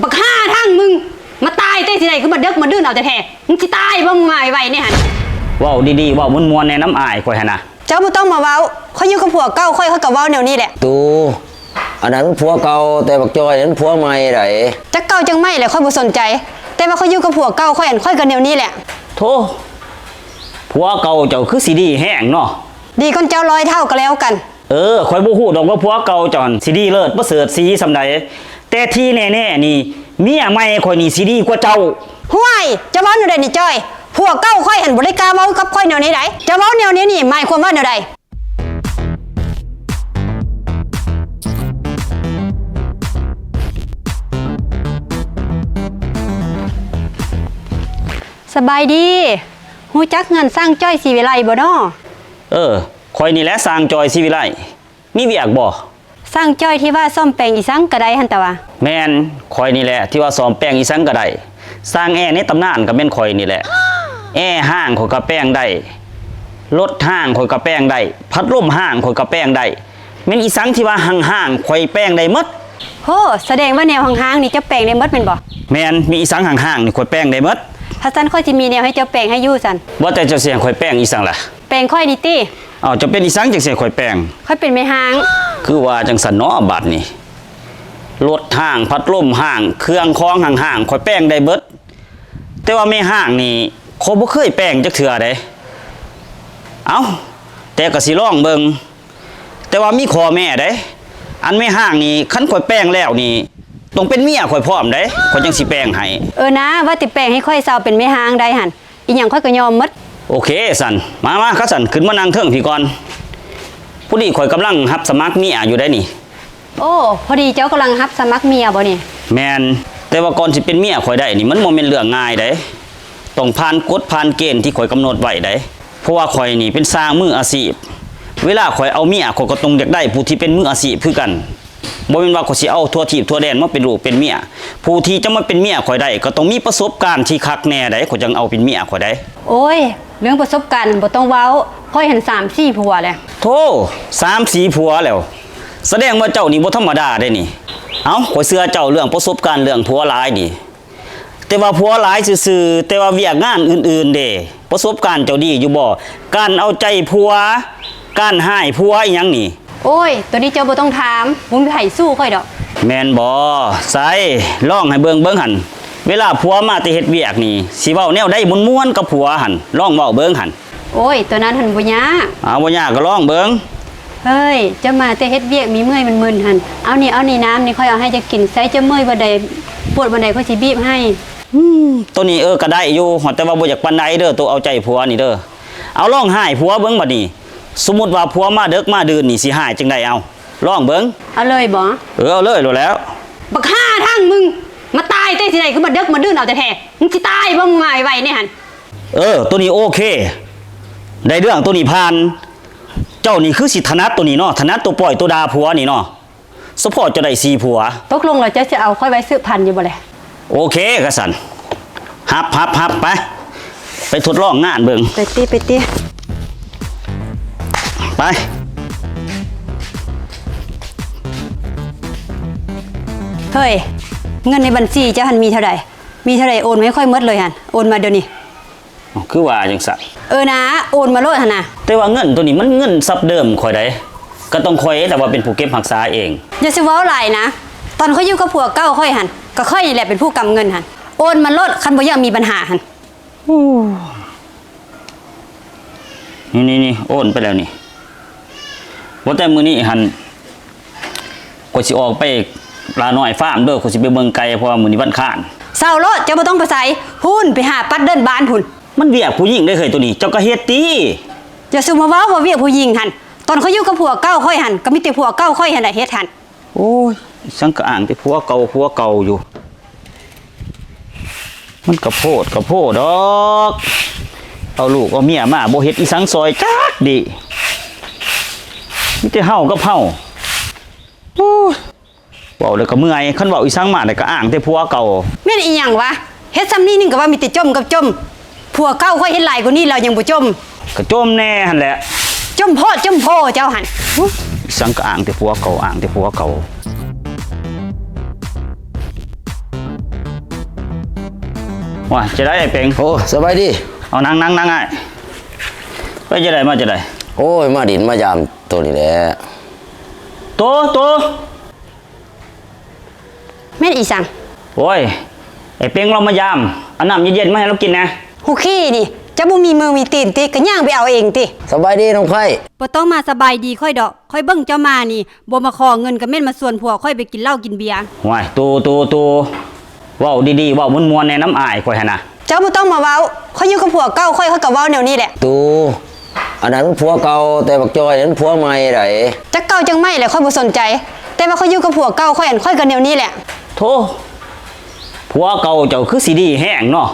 ບັກຫ່າທັງມຶງ ມາຕາຍແຕ່ຊິໃດ ຄືມາເດິກມາດື່ນເອົາແທ້ໆ ມຶງຊິຕາຍບໍ່ ມຶງມາໄວໆນີ້ຫັ້ນ. ເວົ້າດີໆ ເວົ້າມ່ວນໆແດ່ ນຳອ້າຍຂ້ອຍຫັ້ນນະ. ເຈົ້າບໍ່ຕ້ອງມາເວົ້າ ຂ້ອຍຢູ່ກັບຜົວເກົ່າຂ້ອຍ ຂ້ອຍກໍເວົ້າແນວນີ້ແຫຼະ. ຕູ ອັນນັ້ນມັນຜົວເກົ່າ ແຕ່ບັກຈ້ອຍນັ້ນມັນຜົວໃໝ່ໃດ໋. ຈັກເກົ່າຈັກໃໝ່ແຫຼະ ຂ້ອຍບໍ່ສົນໃຈ ແຕ່ວ່າຂ້ອຍຢູ່ກັບຜົວເກົ່າຂ້ອຍຫັ້ນ ຂ້ອຍກໍແນວນີ້ແຫຼະ. ໂທ້ ຜົວເກົ່າເຈົ້າຄືຊິດີແຮງເນາະ. ດີກ່ອນເຈົ້າຮ້ອຍເທົ່າກໍແລ້ວກັນ. ເອີ ຂ້ອຍບໍ່ຮູ້ດອກວ່າຜົວເກົ່າເຈົ້າຫັ້ນຊິດີເລີດປະເສີດສີສ່ຳໃດ ແຕ່ທີ່ແນ່ໆນີ້ ເມຍໃໝ່ຂ້ອຍນີ້ຊິດີກວ່າເຈົ້າ. ຫ້ວຍ ເຈົ້າເວົ້າແນວໃດນີ້ຈ້ອຍ? ຜົວເກົ່າຂ້ອຍຫັ້ນບໍ່ໄດ້ກ້າເວົ້າກັບຂ້ອຍແນວນີ້ໃດ໋. ເຈົ້າເວົ້າແນວນີ້ນີ້ໝາຍຄວາມວ່າແນວໃດ? ສະບາຍດີ ຮູ້ຈັກເຮືອນຊ່າງຈ້ອຍ ສີວິໄລ ບໍ່ນໍ? ເອີ ຂ້ອຍນີ້ແຫຼະຊ່າງຈ້ອຍ ສີວິໄລ. ມີວຽກບໍ່? ຊ່າງຈ້ອຍທີ່ວ່າສ້ອມແປງອີ່ສັງກໍໄດ້ຫັ້ນຕະວະ? ແມ່ນ ຂ້ອຍນີ້ແຫຼະທີ່ວ່າສ້ອມແປງອີ່ສັງກໍໄດ້. ຊ່າງແອໃນຕຳນານກໍແມ່ນຂ້ອຍນີ້ແຫຼະ. ແອຫ້າງຂ້ອຍກໍແປງໄດ້, ລົດຫ້າງຂ້ອຍກໍແປງໄດ້, ພັດລົມຫ້າງຂ້ອຍກໍແປງໄດ້. ແມ່ນອີ່ສັງທີ່ວ່າຮ້າງໆ ຂ້ອຍແປງໄດ້ໝົດ. ໂຫ ສະແດງວ່າແນວຮ້າງໆນີ້ເຈົ້າແປງໄດ້ໝົດແມ່ນບໍ່? ແມ່ນ, ມີອີ່ສັງຮ້າງໆນີ້ຂ້ອຍແປງໄດ້ໝົດ. ຖ້າຊັ້ນຂ້ອຍຊິມີແນວໃຫ້ເຈົ້າແປງໃຫ້ຢູ່ຊັ້ນ. ວ່າແຕ່ເຈົ້າຊິໃຫ້ຂ້ອຍແປງອີ່ສັງລະ? ແປງຂ້ອຍນີ້ຕິ? ເອົ້າ ເຈົ້າເປັນອີ່ສັງຈັ່ງຊິໃຫ້ຂ້ອຍແປງ? ຂ້ອຍເປັນແມ່ຮ້າງ. ຄືວ່າຈັ່ງຊັ້ນເນາະ ບາດນີ້ ລົດຮ້າງ ພັດລົມຮ້າງ ເຄື່ອງຂອງຮ້າງໆ ຂ້ອຍແປງໄດ້ເບິດ. ແຕ່ວ່າແມ່ຮ້າງນີ້ ຂ້ອຍບໍ່ເຄີຍແປງຈັກເທື່ອເດ້. ເອົ້າ ແຕ່ກໍຊິລອງເບິ່ງ. ແຕ່ວ່າມີຂໍ້ແມ້ເດ້. ອັນແມ່ຮ້າງນີ້ ຄັນຂ້ອຍແປງແລ້ວນີ້ ຕ້ອງເປັນເມຍຂ້ອຍພ້ອມເດ້ ຂ້ອຍຈັ່ງຊິແປງໃຫ້. ເອີນາ ວ່າແຕ່ແປງໃຫ້ຂ້ອຍຊາວເປັນແມ່ຮ້າງໄດ້ຫັ້ນ ອີ່ຫຍັງຂ້ອຍກໍຍອມໝົດ. ໂອເຄຊັ້ນ ມາໆ ຄັນຊັ້ນຂຶ້ນມານັ່ງເທິງພີ້ກ່ອນ. ພໍດີຂ້ອຍກຳລັງຮັບສະໝັກເມຍຢູ່ໄດ໋ນີ້. ໂອ້ ພໍດີເຈົ້າກຳລັງຮັບສະໝັກເມຍບໍ່ນີ້? ແມ່ນ, ແຕ່ວ່າກ່ອນຊິເປັນເມຍຂ້ອຍໄດ້ນີ້ ມັນບໍ່ແມ່ນເລື່ອງງ່າຍໃດ໋. ຕ້ອງຜ່ານກົດຜ່ານເກນທີ່ຂ້ອຍກຳນົດໄວ້ໃດ໋. ເພາະວ່າຂ້ອຍນີ້ເປັນຊ່າງມືອາຊີບ. ເວລາຂ້ອຍເອົາເມຍ ຂ້ອຍກໍຕ້ອງຢາກໄດ້ຜູ້ທີ່ເປັນມືອາຊີບຄືກັນ. ບໍ່ແມ່ນວ່າຂ້ອຍຊິເອົາທົ່ວທີບທົ່ວແດນມາເປັນລູກເປັນເມຍ. ຜູ້ທີ່ຈະມາເປັນເມຍຂ້ອຍໄດ້ ກໍຕ້ອງມີປະສົບການທີ່ຄັກແນ່ໃດ໋ ຂ້ອຍຈັ່ງເອົາເປັນເມຍຂ້ອຍໄດ້. ໂອ້ຍ ເລື່ອງປະສົບການນັ້ນບໍ່ຕ້ອງເວົ້າ, ຂ້ອຍຫັ້ນສາມສີ່ຜົວແຫຼະ. ໂທ້ ສາມສີ່ຜົວແລ້ວ? ສະແດງວ່າເຈົ້ານີ້ບໍ່ທຳມະດາເດ້ນີ້. ເອົ້າ ຂ້ອຍເຊື່ອເຈົ້າເລື່ອງປະສົບການເລື່ອງຜົວຫຼາຍນີ້. ແຕ່ວ່າຜົວຫຼາຍຊື່ໆ ແຕ່ວ່າວຽກງານອື່ນໆເດ ປະສົບການເຈົ້າດີຢູ່ບໍ່? ການເອົາໃຈຜົວ ການຮ້າຍຜົວອີ່ຫຍັງນີ້. ໂອ້ຍ ໂຕນີ້ເຈົ້າບໍ່ຕ້ອງຖາມ, ບໍ່ມີໃຜສູ້ຂ້ອຍດອກ. ແມ່ນບໍ່? ໃສ ລອງໃຫ້ເບິ່ງເບິ່ງຫັ້ນ. ເວລາຜົວມາແຕ່ເຮັດວຽກນີ້ ຊິເວົ້າແນວໃດມ່ວນໆກັບຜົວຫັ້ນ, ລອງເວົ້າເບິ່ງຫັ້ນ. ໂອ້ຍ ໂຕນັ້ນຫັ້ນບໍ່ຍາກ. ເອົາ ບໍ່ຍາກກໍລອງເບິ່ງ. ເຮີ້ຍ ເຈົ້າມາແຕ່ເຮັດວຽກມີເມື່ອຍມຶນໆຫັ້ນ. ເອົານີ້ ເອົານີ້ ນ້ຳນີ້ຂ້ອຍເອົາໃຫ້ເຈົ້າກິນ. ໃສ ເຈົ້າເມື່ອຍບ່ອນໃດ ປວດບ່ອນໃດ ຂ້ອຍຊິບີບໃຫ້. ອືມ ໂຕນີ້ ເອີ ກໍໄດ້ຢູ່ ແຕ່ວ່າບໍ່ຢາກປານໃດເດີ ໂຕເອົາໃຈຜົວນີ້ເດີ. ເອົາ ລອງຮ້າຍຜົວເບິ່ງບັດນີ້. ສົມມຸດວ່າຜົວມາເດິກມາດື່ນນີ້ ຊິຮ້າຍຈັ່ງໃດ ເອົາ ລອງເບິ່ງ. ເອົາເລີຍບໍ? ເອີ ເອົາເລີຍໂລດແລ້ວ. ບັກຫ່າທັງມຶງ ມາຕາຍແຕ່ຊິໃດ ຄືມາເດິກມາດື່ນເອົາແທ້ໆ. ມຶງຊິຕາຍບໍ່ ມຶງມາໄວໆນີ້ຫັ້ນ. ເອີ ໂຕນີ້ໂອເຄ ໄດ້ເລື່ອງ ໂຕນີ້ຜ່ານ. ເຈົ້ານີ້ຄືຊິຖະໜັດໂຕນີ້ເນາະ ຖະໜັດໂຕປ່ອຍໂຕດ່າຜົວນີ້ເນາະ. ສະເພາະເຈົ້າໄດ້ສີ່ຜົວ. ຕົກລົງແລ້ວເຈົ້າຊິເອົາຂ້ອຍໄວ້ສືບພັນຢູ່ບໍ່ແລະ? ໂອເຄ ກະຊັ້ນ ຮັບ ຮັບ ຮັບ ໄປ ໄປທົດລອງງານເບິ່ງ. ໄປຕິ ໄປຕິ. ໄປ. ເຮີ້ຍ ເງິນໃນບັນຊີເຈົ້າຫັ້ນມີເທົ່າໃດ? ມີເທົ່າໃດໂອນມາໃຫ້ຂ້ອຍໝົດເລີຍຫັ້ນ ໂອນມາດຽວນີ້. ເອົ້າ ຄືວ່າຈັ່ງຊັ້ນ? ເອີນາ ໂອນມາໂລດຫັ້ນນະ. ແຕ່ວ່າເງິນໂຕນີ້ມັນເງິນຊັບເດີມຂ້ອຍໃດ໋ ກໍຕ້ອງຂ້ອຍແຫຼະວ່າເປັນຜູ້ເກັບຮັກສາເອງ. ຢ່າຊິເວົ້າຫຼາຍນະ ຕອນຂ້ອຍຢູ່ກັບຜົວເກົ່າຂ້ອຍຫັ້ນ ກໍຂ້ອຍນີ້ແຫຼະເປັນຜູ້ກຳເງິນຫັ້ນ. ໂອນມາໂລດ ຄັນບໍ່ຢາກມີບັນຫາຫັ້ນ. ນີ້ໆໆ ໂອນໄປແລ້ວນີ້. ວ່າແຕ່ມື້ນີ້ຫັ້ນ ຂ້ອຍຊິອອກໄປຫຼານ້ອຍຟາມເດີ ຂ້ອຍຊິໄປເບິ່ງໄກ່ ເພາະວ່າມື້ນີ້ວັນຄານ. ເຊົາໂລດ ເຈົ້າບໍ່ຕ້ອງໄປໃສ ພຸ້ນ ໄປຫາປັດເດີ່ນບ້ານພຸ້ນ. ມັນວຽກຜູ້ຍິງເດ້ເຮີ້ຍໂຕນີ້ ເຈົ້າກໍເຮັດຕິ. ຢ່າສູ່ມາເວົ້າວ່າວຽກຜູ້ຍິງຫັ້ນ ຕອນຂ້ອຍຢູ່ກັບຜົວເກົ່າຂ້ອຍຫັ້ນ ກໍມີແຕ່ຜົວເກົ່າຂ້ອຍຫັ້ນແຫຼະເຮັດຫັ້ນ. ໂອ້ຍ ສັງກະອ້າງແຕ່ຜົວເກົ່າ ຜົວເກົ່າຢູ່. ມັນກະໂພດກະໂພດດອກ ເອົາລູກເອົາເມຍມາບໍ່ເຮັດອີ່ສັງຊ່ອຍຈັກດີ ມີແຕ່ເຮົາກັບເຮົາ. ໂອ້ຍ ເວົ້າແລ້ວກະເມື່ອຍ ຄັນເວົ້າອີ່ສັງມາແລ້ວກະອ້າງແຕ່ຜົວເກົ່າ. ແມ່ນອີ່ຫຍັງວະ ເຮັດຊ່ຳນີ້ໜຶ່ງກະວ່າມີແຕ່ຈົ່ມກັບຈົ່ມ. ຜົວເກົ່າຂ້ອຍເຮັດຫຼາຍກວ່ານີ້ລາວຍັງບໍ່ຈົ່ມ. ກະຈົ່ມແນ່ຫັ້ນແຫຼະ ຈົ່ມໂພດຈົ່ມໂພເຈົ້າຫັ້ນ. ອີ່ສັງກະອ້າງແຕ່ຜົວເກົ່າ ອ້າງແຕ່ຜົວເກົ່າ. ວ່າ ຈະໄດ້ ອ້າຍເປັງ? ໂອ້ ສະບາຍດີ. ເອົາ ນັ່ງ ນັ່ງ ນັ່ງ ອ້າຍ. ເປັນຈັ່ງໃດ ມາຈັ່ງໃດ? ໂອ້ຍ ມາດິນມາຢາມໂຕນີ້ແຫຼະ. ໂຕ ໂຕ ແມ່ນອີ່ສັງ? ໂອ້ຍ ອ້າຍເປັງລາວມາຢາມ, ເອົານ້ຳເຢັນໆມາໃຫ້ລາວກິນແດ່. ໂຫ ຂີ້ນີ້ ເຈົ້າບໍ່ມີມືມີຕີນຕິ ກະຍ່າງໄປເອົາເອງຕິ. ສະບາຍດີນ້ອງໄພ້. ບໍ່ຕ້ອງມາສະບາຍດີຂ້ອຍດອກ, ຂ້ອຍເບິ່ງເຈົ້າມານີ້ ບໍ່ມາຂໍເງິນ ກະແມ່ນມາຊວນຜົວຂ້ອຍໄປກິນເຫຼົ້າກິນເບຍ. ໂອ້ຍ ໂຕ ໂຕ ໂຕ ເວົ້າດີໆ ເວົ້າມ່ວນໆແດ່ ນຳອ້າຍຂ້ອຍຫັ້ນນະ. ເຈົ້າບໍ່ຕ້ອງມາເວົ້າ, ຂ້ອຍຢູ່ກັບຜົວເກົ່າຂ້ອຍ ຂ້ອຍກະເວົ້າແນວນີ້ແຫຼະ. ຕູ ອັນນັ້ນມັນຜົວເກົ່າ, ແຕ່ບັກຈ້ອຍນັ້ນຜົວໃໝ່ໃດ໋. ຈັກເກົ່າຈັກໃໝ່ແຫຼະ ຂ້ອຍບໍ່ສົນໃຈ, ແຕ່ວ່າຂ້ອຍຢູ່ກັບຜົວເກົ່າຂ້ອຍຫັ້ນ ຂ້ອຍກະແນວນີ້ແຫຼະ. ໂທ້ ຜົວເກົ່າເຈົ້າຄືຊິດີແຮງເນາະ.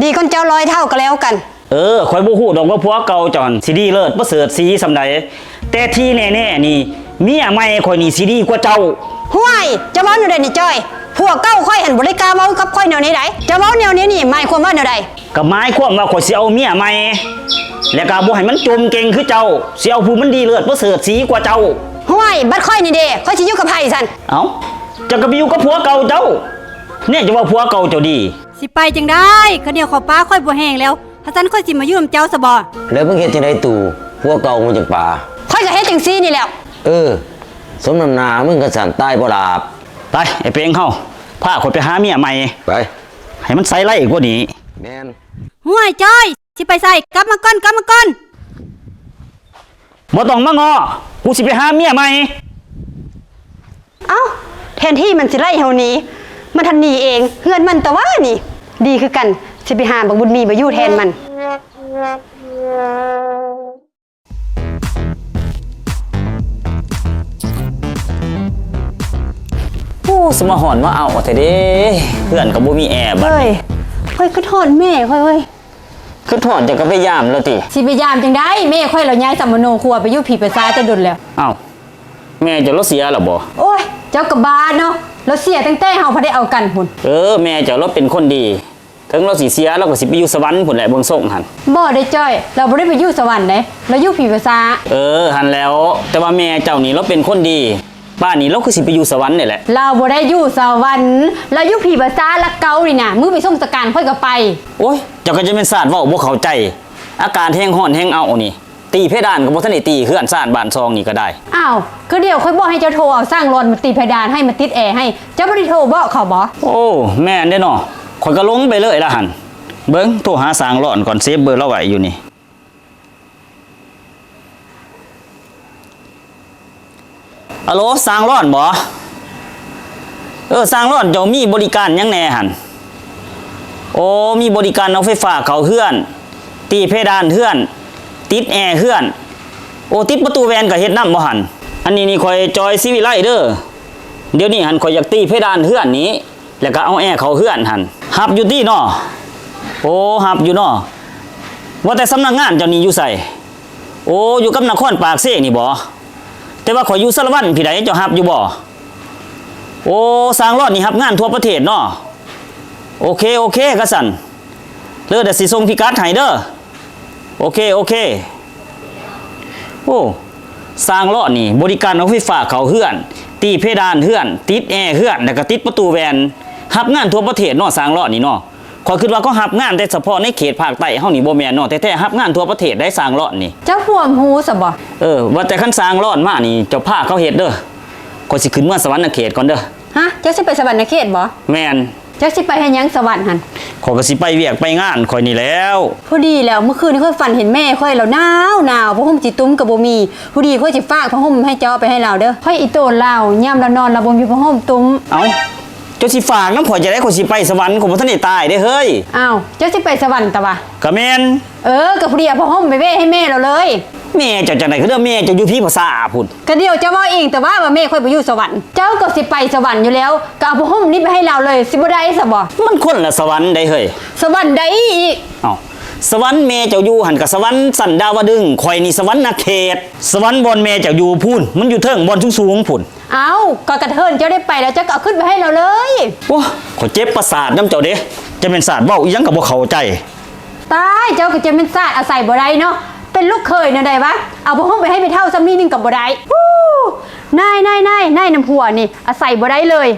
ດີກວ່າເຈົ້າຮ້ອຍເທົ່າກະແລ້ວກັນ. ເອີ ຂ້ອຍບໍ່ຮູ້ດອກວ່າຜົວເກົ່າເຈົ້າຫັ້ນຊິດີເລີດປະເສີດສີສ່ຳໃດ, ແຕ່ທີ່ແນ່ໆນີ້ ເມຍໃໝ່ຂ້ອຍນີ້ຊິດີກວ່າເຈົ້າ. ຫ້ວຍ ເຈົ້າເວົ້າແນວໃດນີ້ຈ້ອຍ? ຜົວເກົ່າຂ້ອຍຫັ້ນບໍ່ໄດ້ກ້າເວົ້າກັບຂ້ອຍແນວນີ້ໃດ໋. ເຈົ້າເວົ້າແນວນີ້ນີ້ໝາຍຄວາມວ່າແນວໃດ? ກະໝາຍຄວາມວ່າຂ້ອຍຊິເອົາເມຍໃໝ່ ແລະກະບໍ່ໃຫ້ມັນຈົ່ມເກັ່ງຄືເຈົ້າ, ຊິເອົາຜູ້ມັນດີເລີດປະເສີດສີກວ່າເຈົ້າ. ຫ້ວຍ ບັດຂ້ອຍນີ້ເດ ຂ້ອຍຊິຢູ່ກັບໃຜຊັ້ນ? ເອົ້າ ເຈົ້າກະໄປຢູ່ກັບຜົວເກົ່າເຈົ້າແນ່, ເຈົ້າວ່າຜົວເກົ່າເຈົ້າດີ. ຊິໄປຈັ່ງໃດ? ຂ້າວໜຽວເຂົ້າປາກຂ້ອຍບໍ່ແຫ້ງແລ້ວ. ຄັນຊັ້ນຂ້ອຍຊິມາຢູ່ນຳເຈົ້າຊະບໍ? ແລ້ວມຶງເຮັດຈັ່ງໃດຕູ່? ຜົວເກົ່າມຶງຈັ່ງປາ. ຂ້ອຍກະເຮັດຈັ່ງຊີ້ນີ້ແຫຼ້ວ. ເອີ ສົມນ້ຳໜ້າມຶງຄັນຊັ້ນ ຕາຍບໍ່ຫຼາບ. ໄປ ອ້າຍເປັງເຮົາ ພາຂ້ອຍໄປຫາເມຍໃໝ່. ໄປ ໃຫ້ມັນໄຊໄລ່ກວ່ານີ້. ແມ່ນ. ຫ້ວຍ ຈ້ອຍ ຊິໄປໃສ? ກັບມາກ່ອນ ກັບມາກ່ອນ. ບໍ່ຕ້ອງມາງໍ້ ກູຊິໄປຫາເມຍໃໝ່. ເອົ້າ ແທນທີ່ມັນຊິໄລ່ເຮົາໜີ ມັນທັນໜີເອງ. ເຮືອນມັນຕະຫວານີ້ ດີຄືກັນ ຊິໄປຫາບັກບຸນມີມາຢູ່ແທນມັນ. ໂອ້ ສະມາຮ້ອນມາເອົາແທ້ເດ ເຮືອນກະບໍ່ມີແອ. ເອີຍ ຂ້ອຍຄຶດຮອດແມ່ຂ້ອຍເອີຍ. ຄຶດຮອດ ເຈົ້າກະໄປຢາມລາວຕິ? ຊິໄປຢາມຈັ່ງໃດ ແມ່ຂ້ອຍລາວຍ້າຍສຳມະໂນຄົວໄປຢູ່ຜີປາສາດແຕ່ດົນແລ້ວ. ເອົ້າ ແມ່ເຈົ້າລາວເສຍລະບໍ? ໂອ້ຍ ເຈົ້າກະບ້າເນາະ ລາວເສຍຕັ້ງແຕ່ເຮົາບໍ່ໄດ້ເອົາກັນພຸ້ນ. ເອີ ແມ່ເຈົ້າລາວເປັນຄົນດີ ເຖິງລາວຊິເສຍ ລາວກະຊິໄປຢູ່ສະຫວັນພຸ້ນແຫຼະ ເບິ່ງຊົງຫັ້ນ. ບໍ່ເດ້ຈ້ອຍ ລາວບໍ່ໄດ້ໄປຢູ່ສະຫວັນເດ້ ລາວຢູ່ຜີປາສາດ. ເອີ ຫັ້ນແຫຼ້ວ ແຕ່ວ່າແມ່ເຈົ້ານີ້ລາວເປັນຄົນດີ ປ່ານນີ້ລາວຄືຊິໄປຢູ່ສະຫວັນນີ້ແຫຼະ. ລາວບໍ່ໄດ້ຢູ່ສະຫວັນ ລາວຢູ່ຜີປາສາດຫຼັກເກົ້ານີ້ນະ ມື້ໄປສົ່ງສະການຂ້ອຍກະໄປ. ໂອ້ຍ ເຈົ້າກະຈະແມ່ນຊາດເວົ້າບໍ່ເຂົ້າໃຈ ອາກາດແຮງຮ້ອນແຮງເອົ້ານີ້ ຕີເພດານກະບໍ່ທັນໄດ້ຕີ ເຮືອນຊານບ້ານຊ່ອງນີ້ກະໄດ້. ອ້າວ ຄືດຽວຂ້ອຍບອກໃຫ້ເຈົ້າໂທເອົາຊ່າງຫຼອນມາຕີເພດານໃຫ້ ມາຕິດແອໃຫ້ ເຈົ້າບໍ່ໄດ້ໂທບອກເຂົາບໍ? ໂອ້ ແມ່ນເດ້ເນາະ ຂ້ອຍກະຫຼົງໄປເລີຍລະຫັ້ນ. ເບິ່ງ ໂທຫາຊ່າງຫຼອນກ່ອນ ເຊບເບີລາວໄວ້ຢູ່ນີ້. ອາໂຫຼ ຊ່າງຫຼອນບໍ? ເອີ ຊ່າງຫຼອນ ເຈົ້າມີບໍລິການຫຍັງແດ່ຫັ້ນ? ໂອ້ ມີບໍລິການເອົາໄຟຟ້າເຂົ້າເຮືອນ ຕີເພດານເຮືອນ ຕິດແອເຮືອນ. ໂອ້ ຕິດປະຕູແວ່ນກະເຮັດນຳບໍຫັ້ນ? ອັນນີ້ນີ້ຂ້ອຍຈອຍສີວິໄລເດີ ດຽວນີ້ຫັ້ນຂ້ອຍຢາກຕີເພດານເຮືອນນີ້ ແລ້ວກະເອົາແອເຂົ້າເຮືອນຫັ້ນ ຮັບຢູ່ຕິເນາະ? ໂອ້ ຮັບຢູ່ເນາະ. ວ່າແຕ່ສຳນັກງານເຈົ້ານີ້ຢູ່ໃສ? ໂອ້ ຢູ່ກັບນະຄອນປາກເຊນີ້ບໍ? ແຕ່ວ່າຂ້ອຍຢູ່ສາລະວັນພີ້ໃດ໋ ເຈົ້າຮັບຢູ່ບໍ? ໂອ້ ຊ່າງຫຼອນນີ້ຮັບງານທົ່ວປະເທດເນາະ. ໂອເຄ ໂອເຄ ຄັນຊັ້ນ ເລີດ ດຽວຊິສົ່ງພິກັດໃຫ້ເດີ. ໂອເຄ ໂອເຄ. ໂອ້ ຊ່າງຫຼອນນີ້ບໍລິການເອົາໄຟຟ້າເຂົ້າເຮືອນ ຕີເພດານເຮືອນ ຕິດແອເຮືອນ ແລ້ວກະຕິດປະຕູແວ່ນ. ຮັບງານທົ່ວປະເທດເນາະ ຊ່າງຫຼອນນີ້ເນາະ. ຂ້ອຍຄິດວ່າເຂົາຮັບງານແຕ່ສະເພາະໃນເຂດພາກໃຕ້ເຮົານີ້ ບໍ່ແມ່ນເນາະ ແທ້ໆຮັບງານທົ່ວປະເທດໄດ໋ ຊ່າງຫຼອນນີ້. ເຈົ້າພວມຮູ້ຊະບໍ? ເອີ ວ່າແຕ່ຄັນຊ່າງຫຼອນມານີ້ ເຈົ້າພາເຂົາເຮັດເດີ. ຂ້ອຍຊິຂຶ້ນເມືອງສະຫວັນນະເຂດກ່ອນເດີ. ຮະ ເຈົ້າຊິໄປສະຫວັນນະເຂດບໍ? ແມ່ນ. ເຈົ້າຊິໄປເຮັດຫຍັງສະຫວັນຫັ້ນ? ຂ້ອຍກະຊິໄປວຽກໄປງານຂ້ອຍນີ້ແລ້ວ. ພໍດີແລ້ວ ມື້ຄືນນີ້ຂ້ອຍຝັນເຫັນແມ່ຂ້ອຍ ລາວໜາວໜາວ ຜ້າຫົ່ມຊິຕຸ້ມກະບໍ່ມີ. ພໍດີຂ້ອຍຊິຝາກຜ້າຫົ່ມໃຫ້ເຈົ້າເອົາໄປໃຫ້ລາວເດີ. ຂ້ອຍອີ່ໂຕນລາວ ຍາມລາວນອນລາວບໍ່ມີຜ້າຫົ່ມຕຸ້ມ. ເອົ້າ ເຈົ້າຊິຝາກນຳຂ້ອຍຈັ່ງໃດ? ຂ້ອຍຊິໄປສະຫວັນ ຂ້ອຍບໍ່ທັນໄດ້ຕາຍເດ້ເຮີ້ຍ. ອ້າວ ເຈົ້າຊິໄປສະຫວັນຕະຫວາ? ກະແມ່ນ. ເອີ ກະພໍດີເອົາຜ້າຫົ່ມໄປແວ່ໃຫ້ແມ່ລາວເລີຍ. ແມ່ເຈົ້າຈັ່ງໃດ ຄືເດີ ແມ່ເຈົ້າຢູ່ຜີປາສາດພຸ້ນ. ກະດຽວເຈົ້າເວົ້າເອງແຕ່ວ່າ ວ່າແມ່ຂ້ອຍໄປຢູ່ສະຫວັນ. ເຈົ້າກະຊິໄປສະຫວັນຢູ່ແລ້ວ ກະເອົາຜ້າຫົ່ມນີ້ໄປໃຫ້ລາວເລີຍ ຊິບໍ່ໄດ້ຊະບໍ? ມັນຄົນລະສະຫວັນໃດເຮີ້ຍ. ສະຫວັນໃດອີກ? ເອົ້າ ສະຫວັນແມ່ເຈົ້າຢູ່ຫັ້ນກະສະຫວັນຊັ້ນດາວະດຶງ, ຂ້ອຍນີ້ສະຫວັນນະເຂດ. ສະຫວັນບ່ອນແມ່ເຈົ້າຢູ່ພຸ້ນ ມັນຢູ່ເທິງບ່ອນສູງໆພຸ້ນ. ເອົ້າ ກະກະເທີນເຈົ້າໄດ້ໄປແລ້ວ ເຈົ້າກະເອົາຂຶ້ນໄປໃຫ້ລາວເລີຍ. ໂອ້ ຂ້ອຍເຈັບປະສາດນຳເຈົ້າເດ້ ຈະແມ່ນຊາດເວົ້າອີ່ຫຍັງກະບໍ່ເຂົ້າໃຈ. ຕາຍ ເຈົ້າກະຈະແມ່ນຊາດອາໄສບໍ່ໄດ້ເນາະ ເປັນລູກເຂີຍແນວໃດວະ ເອົາຜ້າຫົ່ມໄປໃຫ້ແມ່ເຖົ້າຊ່ຳນີ້ໜຶ່ງກະບໍ່ໄດ້. ນາຍ ນາຍ ນາຍ ນາຍນຳຜົວນີ້ ອາໄສບໍ່ໄດ້ເລີຍ.